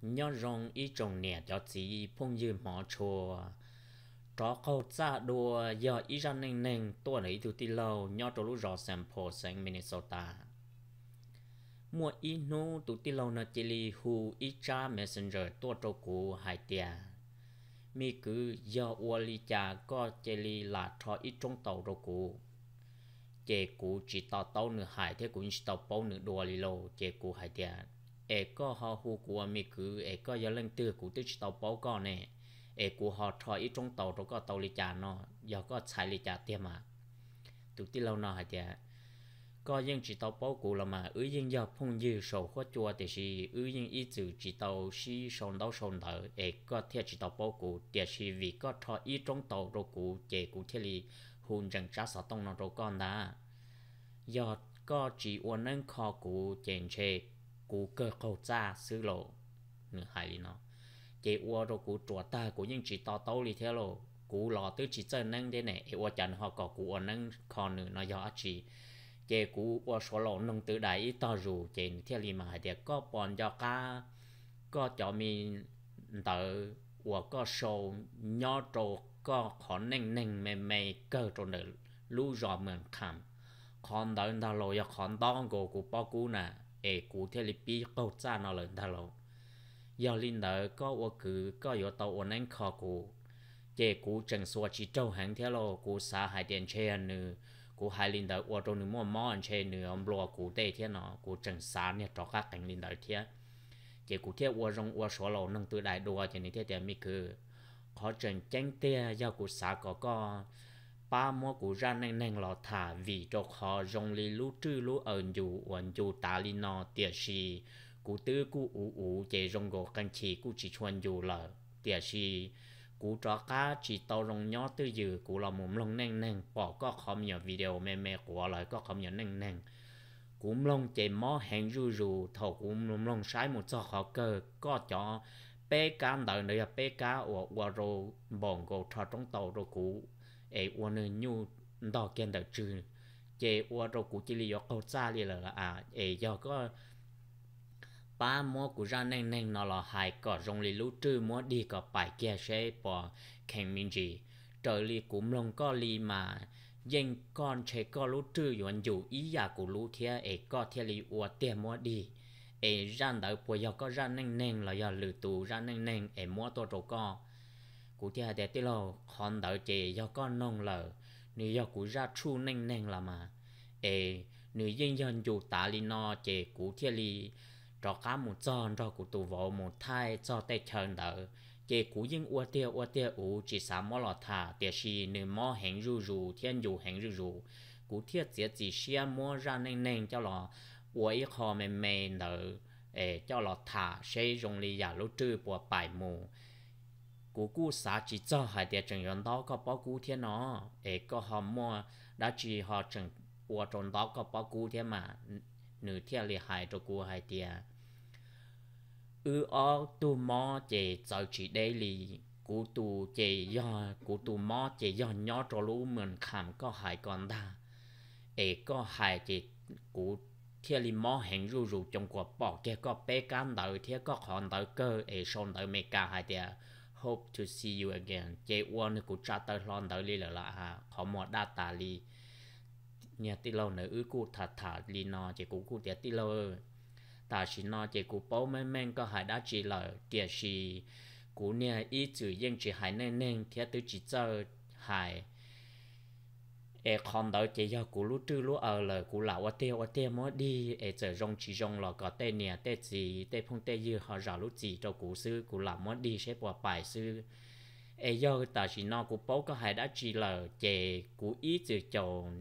Nyob zoo ib tsoom niam cov txiv phooj ywg hmov tshua. Rov qaug txaj dua yog ib zaj neej neeg tuaj ntawm ib tug tij laug nyob rau lub zos Saint Paul xeev Minnesota. Muaj ib hnub tus tij laug no cia li hu ib tsab Messenger tuaj rau kuv hais tias, me kwv, yog ua li cas koj cia li lam rho ib roob taus rau kuv? Ces kuv tsis to taub nws hais thiab kuv tsis tau paub nws dua li lauj, ces kuv hais tias, es koj ho hu kuv ua me kwv es koj yog leej twg kuv twb tsis tau paub koj ne, es kuv ho rho ib roob taus rau koj tau li cas no, yog koj txhais li cas tiag mas? Tus tij laug no hais tias, koj yeej tsis tau paub kuv los mas, wb yeej yog phooj ywg saum huab cua tiam sis wb yeej ib txwm tsis tau sib sau ntaub sau ntawv es koj thiaj tsis tau paub kuv, tiam sis vim koj rho ib roob taus rau kuv ces kuv thiaj li hu ntsees tsab xov tooj no rau koj ntag. Yog koj tsis ua neeb kho kuv ces ntshe kuv kawg qaug txaj xwb lauj, nws hais li no. Ces ua rau kuv ruam tag, kuv yeej tsis to taub li thiab lauj, kuv los twb tsis txawj neeb thiab ne, es ua cas nws ho kom kuv ua neeb kho nws no yog dab tsi? Ces kuv ua Suav laus noog tw dais ib tog zus ces nws thiaj li mas hais tias, koj puas nco qab koj cov me ntawv uas koj sau nyob rau koj qhov neej neeg me me kawg rau ntawm lub zos Mws Kham? Qhov ntawd ntag lauj yog qhov ntob nkaus kuv pob kub na, es kuv thiaj li pib qaug txaj no lawm ntag lauj. Yog li ntawd koj ua kwv koj yuav tau ua neeb kho kuv. Ces kuv tseem xuas tsis raug heev thiab lauj, kuv xav hais tias ntshe nws, kuv hais li ntawd ua rau nws muaj mob ntshe nws yuav nplua kuv tej thiab no, kuv tseem xav niag rov qab qees li ntawd thiab. Ces kuv thiaj ua zoo ua Suav laus noog tw dais dua ces nws thiaj tias, me kwv, qhov tseem ceeb tiag yog kuv xav kom koj pab muab kuv zaj neej neeg los tham, vim rau qhov zoo li lub rwj lub aws ncus uas ncus tav li no, tiam sis kuv twb kuj uv uv ces zoo nkaus qee chim kuj tsis tshua ncus lawm, tiam sis kuv rov qab tsis tau zoo nyob twj ywm, kuv los mus mloog neej neeg pom koj qhov me nyuam video me me quav lawm koj qhov me nyuam neej neeg. Kuv mloog ces mob heev zuj zus, thaum kuv mloog saib mus txog qhov kawg koj cov peb kab ntawv ntawd yog peb kab uas ua rau npaum nkaus rho roob taus rau kuv, es ua nws nyuj ntog kiag ntawm tswg, ces ua rau kuv cia li yuav qaug txaj li lawm lauj. Es yog koj pab muab kuv zaj neej neeg no los hais kom zoo li lub rwj muab dig kom pais kiag seb puas kheev me ntsis. Raws li kuv mloog koj li mas yeej koj ntshe koj lub rwj yuav ncus ib yam kuv lub thiab es koj thiaj li ua tiag muab dig. Es zaj ntawd puas yog koj zaj neej neeg los yog lwm tus zaj neej neeg es muab tuaj rau koj? Kuv thiaj hais tias, tij laug, qhov ntawd ces yog koj noog lawm, nws yog kuv zaj tshuj neej neeg los mas. Es nws yeej yog ncus tav li no ces kuv thiaj li rov qab mus txog nrog kuv tus vauv mus thaij txog tej chaw ntawd, ces kuv yeej ua tiag ua tiag uv tsis xav muab los tham, tiam sis nws mob heev zuj zus thiab ncus heev zuj zus, kuv thiaj txiav txim siab muab zaj neej neeg coj los ua ib qho me me ntawd, es coj los tham seb zoo li yam lub rwj puas pais mus. Kuv kuj xav tsis txog hais tias tseem yuav ntob koj pob kub thiab no, es koj ho muaj dab tsi ho tseem ua rau ntob koj pob kub thiab mas? Nws thiaj li hais rau kuv hais tias, wb ob tug mob ces txawv tsis deb li. Kuv tus ces yog, kuv tus mob ces yog nyob rau lub Mws Kham koj hais ko ntag. Es koj hais ces kuv thiaj li mob heev zuj zus, coom kuas pom kiag koj peb kab ntawv thiab koj qhov ntawv kawg es sau ntawv Amelikas hais tias, hope to see you again, ces ua nws kuv tsa taw hlo ntawd li lawm lauj. Qhov muag daj tas li. Niag tij laug ntawd wb kuj tham tham li no ces kuv kuj tias, tij laug, tam sim no ces kuv paub meej meej koj hais dab tsi lawm, tiam sis kuv niag ib txwm yeej tsis hais neej neeg thiab twb tsis txawj hais. Es qhov ntawd ces yog kuv lub rwj lub aws lawm, kuv lam ua tiag ua tiag muab dig, es txawm zoo tsis zoo los kom tej niam tej txiv tej phooj tej ywg ho zam lub txim rau kuv xwb, kuv lam muab dig seb puas pais xwb. Es yog tam sim no kuv paub koj hais dab tsi lawm, ces kuv ib txwm caum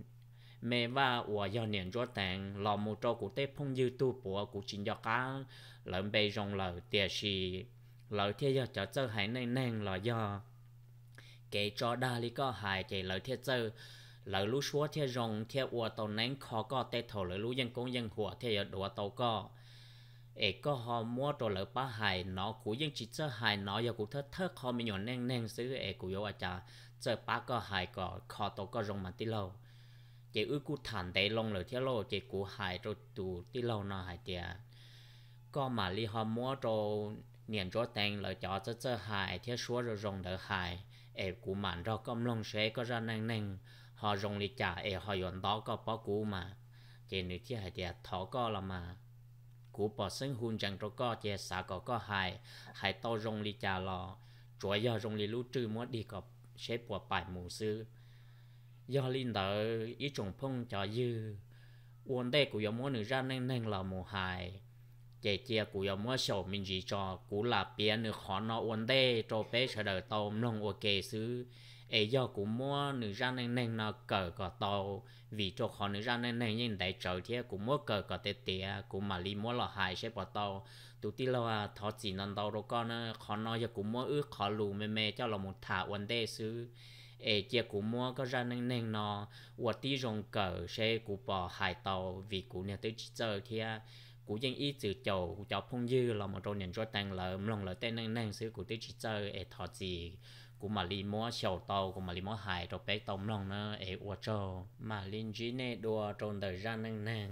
me vaj uas yog niam Ntsuab Teev los mus rau kuv tej phooj ywg tug puav kuv tsis nco qab lawv npe zoo lawm, tiam sis lawv thiaj yog cov txawj hais neej neeg los yog kev tso dag li koj hais, ces lawv thiaj txawj, lawv lub suab thiaj zoo thiaj ua tau neeb kho koj tej thaum lawv lub yeej koob yeej huam thiaj yuav duav tau koj. Es koj ho muab rau lawv pab hais no, kuv yeej tsis txawj hais no, yog kuv thawj thawj qho me nyuam neej neeg xwb es kuv yuav ua cas txawj pab koj hais kom kho tau koj zoo mas tij laug. Ces wb kuj tham ntev loo lawm thiab lauj, ces kuv hais rau tus tij laug no hais tias, koj mam li ho muab rau niam Ntsuab Teev lawv cov txawj txawj hais thiab suab zoo zoo ntawd hais, es kuv mam nrog koj mloog seb koj zaj neej neeg ho zoo li cas es ho yuav nto koj pob kub mas. Ces nws thiaj hais tias, Thov koj los mas, kuv pom xeeb hu ntsees rau koj ces xav kom koj hais, hais tau zoo li cas los tsuav yog zoo li lub rwj muab dig kom seb puas paim mus xwb. Yog li ntawd ib tsoom phooj cov ywg, ua ntej kuv yuav muab nws zaj neej neeg los mus hais, ces cia kuv yuav muab xyaum me ntsis tso, kuv lam piav nws qhov no ua ntej rau peb sawv daws tau mloog ua ke xwb. Es yog kuv muab nws zaj neej neeg no kawm kom tau, vim rau qhov nws zaj neej neeg yeej ntev tsawv thiab, kuv muab kawm kom tiav tiav kuv mam li muab los hais seb puas tau. Tus tij laug, thov txim ntau ntau rau koj na, qhov no yog kuv muab wb qhov lus me me coj los mus tham ua ntej xwb. Es cia kuv muab koj zaj neej neeg no ua tib zoo kawm seb kuv pom hais tau, vim kuv niag twb tsis txawj thiab. Kuv yeej ib txwm caum kuv cov phooj ywg los mus rau niam Ntsuab Teev lawv mloog lawv tej neej neeg xwb, kuv twb tsis txawj es thov txim. Kuv mam li muab xyaum tau kuv mam li muab hais rau peb tau mloog na, es ua tsaug. Mam li ntsib nej dua rau ntawm zaj neej neeg.